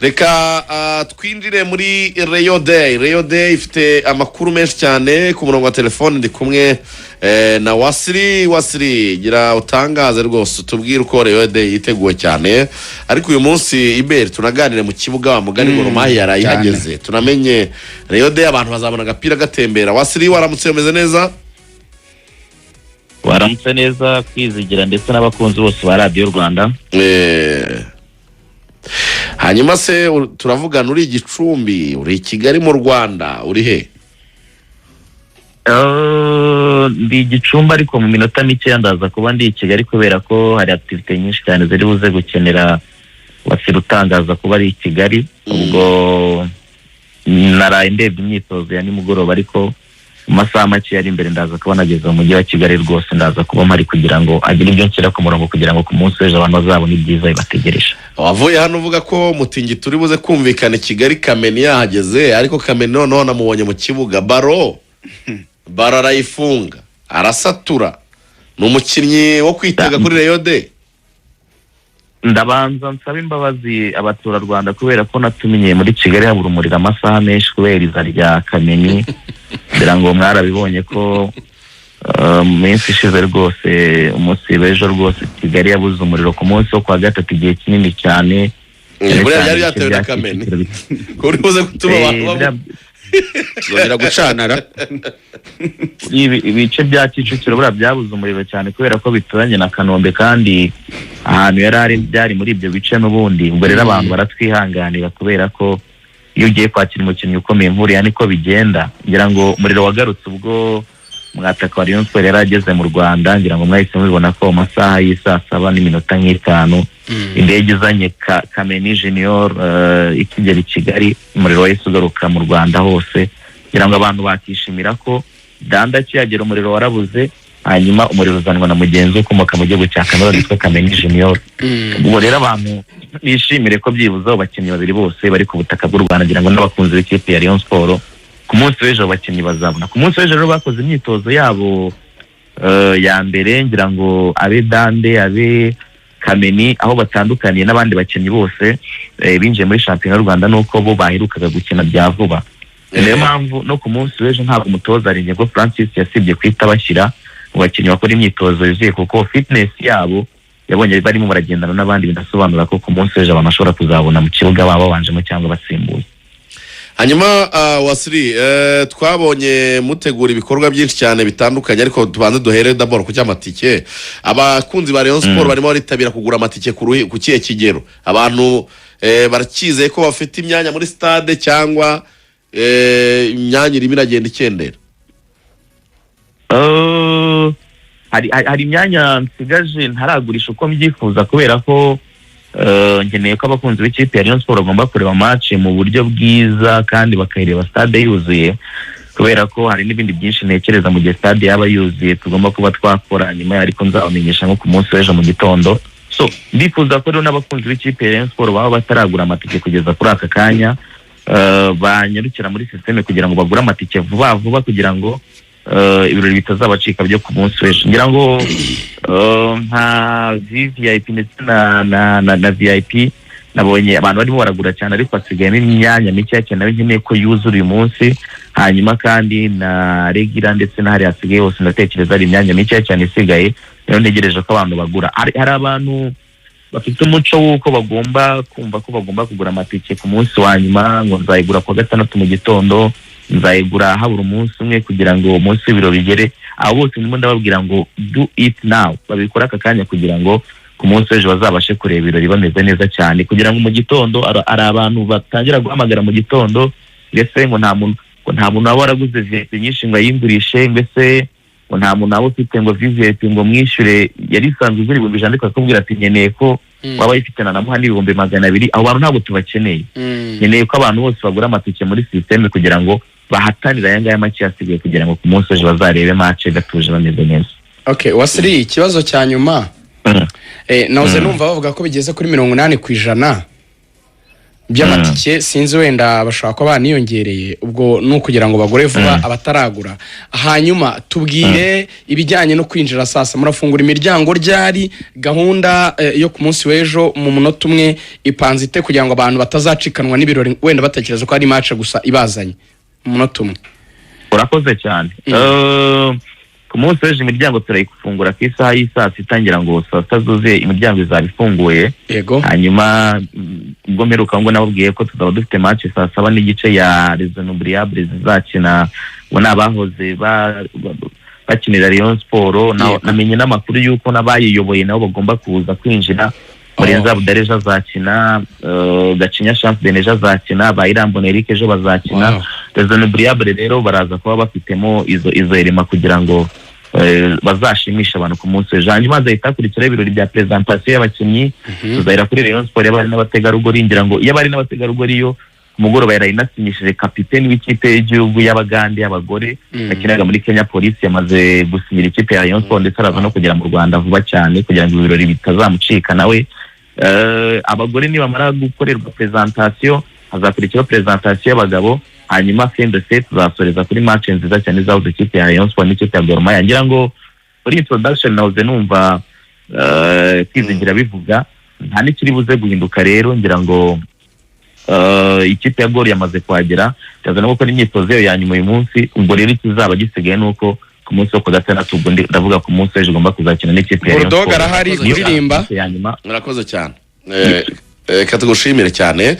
Reka twinjire muri Rayon Day. Rayon Day ifite amakuru menshi cyane. Ku murongo wa telefone ndi kumwe na Wasiri. Wasiri, gira utangaze rwose, utubwire uko Rayon Day yiteguwe cyane. Ariko uyu munsi iberi tunaganire mu kibuga, wa mugani Gor Mahia yaraye ihageze, tunamenye Rayon Day, abantu bazabona agapira gatembera. Wasiri, waramutse, umeze neza? Waramutse neza, Kwizigira, ndetse n'abakunzi bose ba Radiyo Rwanda. Hanyuma se turavugana uri i Gicumbi, uri i Kigali mu Rwanda, uri he? Ndi i Gicumbi, ariko mu minota mikeya ndaza kuba ndi i Kigali, kubera ko hari activités nyinshi cyane ziri buze gukenera Wasira utangaza kuba ari i Kigali. Ubwo naraye ndebye imyitozo ya nimugoroba, ariko mu masaha make yari imbere ndaza kuba nageze mu mujyi wa Kigali. Rwose ndaza kuba mpari kugira ngo agire ibyo nshyira ku murongo, kugira ngo ku munsi w'ejo abantu bazabone ibyiza bibategereje. Wavuye hano uvuga ko mutingito uri buze kumvikana i Kigali, Kameni yahageze, ariko Kameni noneho namubonye mu kibuga, baro baro arayifunga, arasatura. Ni umukinnyi wo kwitega kuri Rayon Day. Ndabanza nsaba imbabazi abaturarwanda kubera ko natumenye muri Kigali habura umuriro amasaha menshi kubera iza rya Kameni. Ngira ngo mwarabibonye ko mu minsi ishize rwose, umunsi w'ejo rwose, Kigali yabuze umuriro ku munsi wo kuwa gatatu igihe kinini cyane. Buriya byari byatewe na Kameni ko uri buze gutuma abantu Tuzongera gucanara. Ibice bya Kicukiro buriya byabuze umuriro cyane kubera ko bituranye na Kanombe, kandi ahantu yari ari byari muri ibyo bice n'ubundi. Ubwo rero abantu baratwihanganira, kubera ko iyo ugiye kwakira umukinnyi ukomeye nk'uriya niko bigenda. Ngira ngo umuriro wagarutse ubwo mwataka wa Rayon Sports yari ageze mu Rwanda. Ngira ngo mwahise mubibona ko mu masaha y'isaa saba n'iminota nk'itanu indege izanye Kameni Junior ikigera i Kigali, umuriro wahise ugaruka mu Rwanda hose. Ngira ngo abantu bakishimira ko Danda akihagera umuriro warabuze, hanyuma umuriro uzanwa na mugenzi we ukomoka mu gihugu cya Cameroon witwa Kameni Junior. Ubwo rero abantu bishimire ko byibuze abo bakinnyi babiri bose bari ku butaka bw'u Rwanda. Ngira ngo n'abakunzi b'ikipe ya Rayon Sports, ku munsi w'ejo abo bakinnyi bazabona. Ku munsi w'ejo rero bakoze imyitozo yabo ya mbere. Ngira ngo abe Dande, abe Kameni, aho batandukaniye n'abandi bakinnyi bose binjiye muri shampiyona y'u Rwanda nuko bo baherukaga gukina bya vuba. Niyo mpamvu no ku munsi w'ejo ntabwo umutoza Haringingo Francis yasibye guhita bashyira mu bakinnyi bakora imyitozo yuzuye, kuko fitness yabo yabonye barimo baragendana n'abandi. Binasobanura ko ku munsi w'ejo abantu bashobora kuzabona mu kibuga, baba babanjemo cyangwa basimbuye. Hanyuma Wasiri, twabonye mutegura ibikorwa byinshi cyane bitandukanye, ariko tubanze duhere d'abord ku cy'amatike. Abakunzi ba Rayon Sport barimo baritabira kugura amatike ku kihe kigero? Abantu baracyizeye ko bafite imyanya muri stade, cyangwa imyanya irimo iragenda ikendera? Hari imyanya nsigaje ntaragurisha uko mbyifuza, kubera ko nkeneye ko abakunzi b'ikipe ya Rayon Sports bagomba kureba match mu buryo bwiza kandi bakayireba stade yuzuye, kubera ko hari n'ibindi byinshi ntekereza mu gihe stade yaba yuzuye tugomba kuba twakora nyuma, ariko nzabamenyesha nko ku munsi w'ejo mu gitondo. So ndifuza ko rero n'abakunzi b'ikipe ya Rayon Sports baba bataragura amatike kugeza kuri aka kanya banyarukira muri système kugira ngo bagure amatike vuba vuba, kugira ngo ibirori bitazabacika byo ku munsi w'ejo. Ngira ngo nka VVIP ndetse na VIP, nabonye abantu barimo baragura cyane, ariko hasigayemo imyanya mikeya cyane, nayo nkeneye ko yuzura uyu munsi. Hanyuma kandi na regular ndetse n'ahari hasigaye hose, ndatekereza hari imyanya mikeya cyane isigaye, rero ntegereje ko abantu bagura. Hari abantu bafite umuco w'uko bagomba kumva ko bagomba kugura amatike ku munsi wa nyuma, ngo nzayigura kuwa gatandatu mu gitondo, nzayigura habura umunsi umwe kugira ngo umunsi w'ibiro bigere. Abo bose ndimo ndababwira ngo do it now, babikore aka kanya kugira ngo ku munsi w'ejo bazabashe kureba ibirori bameze neza cyane, kugira ngo mu gitondo hari abantu batangira guhamagara mu gitondo, ndetse ngo nta muntu waba waraguze VIP nyinshi ngo ayingurishe, mbese ngo nta muntu waba ufite ngo VIP ngo mwishyure yari isanzwe igura 100,000, ariko akakubwira ati nkeneye ko waba ayifite nanamuha n'200,000. Abo bantu ntabwo tubakeneye. Nkeneye ko abantu bose bagura amatike muri système kugira ngo bahatanire aya ngaya make asigaye, kugira ngo ku munsi w'ejo bazarebe match gatuje bameze neza. Okay, Wasiri, ikibazo cya nyuma. Nahoze numva bavuga ko bigeze kuri 80%. By'amatike sinzi, wenda bashobora kuba baniyongereye, ubwo ni ukugira ngo bagure vuba abataragura. Hanyuma tubwire ibijyanye no kwinjira. Sasa murafungura imiryango ryari? Gahunda yo ku munsi w'ejo mu munota umwe ipanze ite, kugira ngo abantu batazacikanwa n'ibirori, wenda batekereza ko ari match gusa ibazanye? Mu munota umwe. Urakoze cyane. Ku munsi w'ejo imiryango turayifungura ku isaha y'isaa sita, ngira ngo saa sita zuzuye imiryango izaba ifunguye. Hanyuma ubwo mperuka ngo nababwiye ko tuzaba dufite match saa saba n'igice ya Les Inoubliables zizakina, ngo ni abahoze bakinira Rayon Sport. Namenye n'amakuru y'uko n'abayiyoboye nabo bagomba kuza kwinjira. Murenzi Abdallah ejo azakina, Gacinya Chance Benejo azakina, Bayirambona Eric ejo bazakina. Les Inoubliables rero baraza kuba bafitemo izo elema kugira ngo bazashimishe abantu ku munsi w'ejo. Hanyuma hazahita hakurikiraho ibirori bya presentation y'abakinnyi. Tuzahera kuri Rayon Sport y'abari n'abategarugori. Ngira ngo iyo abari n'abategarugori yo ku mugoroba yaraye inasinyishije kapiteni w'ikipe y'igihugu y'Abagande y'abagore yakinaga muri Kenya Police. Yamaze gusinyira ikipe ya Rayon Sport, ndetse araza no kugera mu Rwanda vuba cyane kugira ngo ibirori bitazamucika nawe. Abagore nibamara gukorerwa presentation, hazakurikiraho presentation y'abagabo. Hanyuma fin de set tuzasoreza kuri match nziza cyane izahuza ikipe ya Rayon Sport n'ikipe ya Gor Mahia. Ngira ngo muri introduction nahoze numva Kwizigira bivuga, nta n'ikiri buze guhinduka. Rero ngira ngo ikipe ya Gor yamaze kuhagera, iraza no gukora imyitozo yayo ya nyuma uyu munsi. Ubwo rero ikizaba gisigaye ni uko ku munsi wo ku gatandatu, ubwo ndavuga ku munsi w'ejo, ugomba kuzakina n'ikipe ya Rayon Bulldog Sport. arahari Niyo kuririmba. ya nyuma. Murakoze cyane. Reka tugushimire cyane.